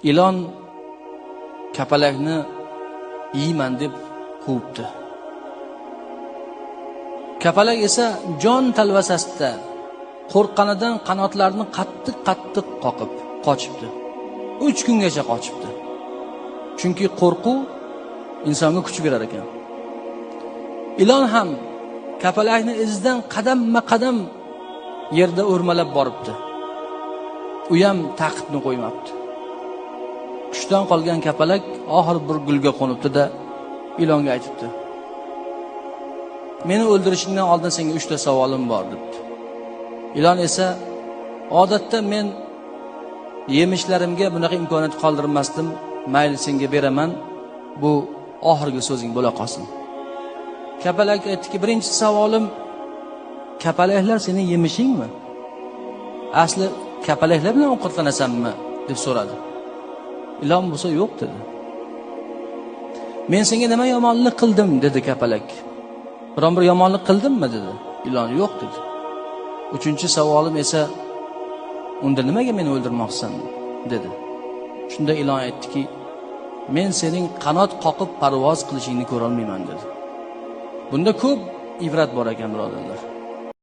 Ilon kapalakni yeyman deb quvibdi. Kapalak esa jon talvasasida qo'rqqanidan qanotlarini qattiq-qattiq qoqib qochibdi. 3 kungacha qochibdi. Chunki qo'rquv insonga kuch berar ekan. Ilon ham kapalakni izidan qadamma-qadam yerda o'rmalab boribdi. U ham ta'qibni qo'ymabdi. Kuchdan qolgan kapalak oxir bir gulga qo'nibdi-da, ilonga aytibdi: "Meni o'ldirishingdan oldin senga 3 ta savolim bor" debdi. Ilon esa: "Odatda men yemishlarimga bunaqa imkoniyat qoldirmasdim, mayli senga beraman, bu oxirgi so'zing bo'la qolsin." Kapalak aytdiki: "Birinchi savolim, kapalaklar sening yemishingmi? Asli kapalaklar bilan ovqatlanasanmi?" deb so'radi. Ilon bo'lsa yo'q dedi. "Men senga nima yomonlik qildim?" dedi kapalak. "Biron bir yomonlik qildimmi?" dedi. Ilon yo'q dedi. Uchinchi savolim esa, unda nimaga meni o'ldirmoqchisan? Dedi. Shunda ilon aytdiki: "Men sening qanot qoqib parvoz qilishingni ko'ra olmayman" dedi. Bunda ko'p ibrat bor ekan, birodarlar.